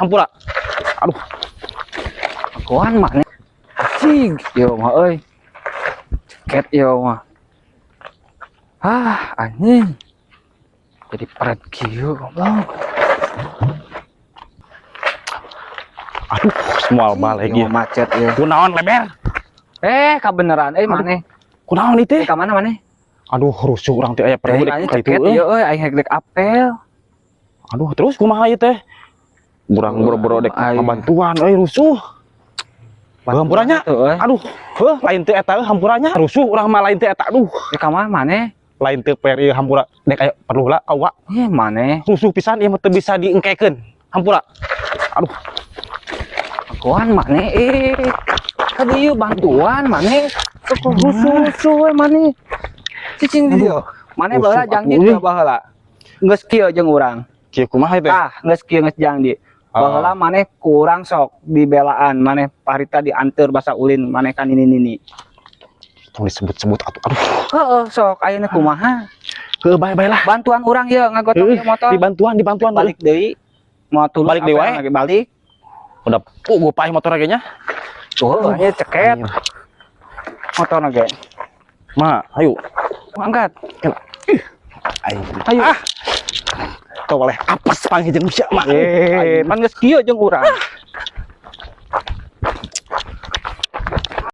Hampura. Aduh, Akuan maneh. Cig, ieu mah euy. Ceket ieu mah. Ah, anjing. Jadi peret kieu goblok. Aduh, semua balik Ieu ieu. mah macet ieu. Kunaon leber? Eh, kabeneran euy maneh. Kunaon ieu teh? Ka mana maneh? Aduh, rusuh urang teh aya perlu Eh, dek anjing ka itu ceket euy. ieu euy, aing rek apel. Aduh, terus kumaha ieu teh? Urang boro-boro dek Aing. Ngabantuan euy, rusuh. Hampura nya. Tuh euy. Aduh, heuh, lain teh eta euy hampura nya. Rusuh urang mah, lain teh eta, aduh. Eh, ka mana maneh? Lain teh per ieu, hampura dek aya perlu lah ka uwa. Eh, maneh. Rusuh pisan ieu mah, teu bisa diengkekeun. Hampura. Aduh, Akuan maneh eh. Tadi ieu bantuan maneh. Kok rusuh-rusuh we maneh. Cicing di dieu. Maneh baheula Rusuh janji atuh, teu baheula? Geus kieu jeung urang. Kieu kumaha ieu teh? Ah, geus kieu, geus janji. Baheula maneh kurang sok dibelaan, maneh parita dianteur basa ulin maneh kan ini nini. Tong disebut-sebut atuh. Aduh. Heeh, sok ayeuna kumaha? Heuh, bae-bae lah. Bantuan urang ieu ngagotong Heuh, ieu motor. Dibantuan, dibantuan. Balik deui. Mau tulus Balik deui apa wae. yang lagi balik. Udah puguh paeh motor ge nya. Tuh, ieu ceket motor ge. Ma, ayo. Angkat. Ayo. Ayo. Ah. Teu boleh apes panggih jeung sia mah. Eh, pan geus kieu jeung urang.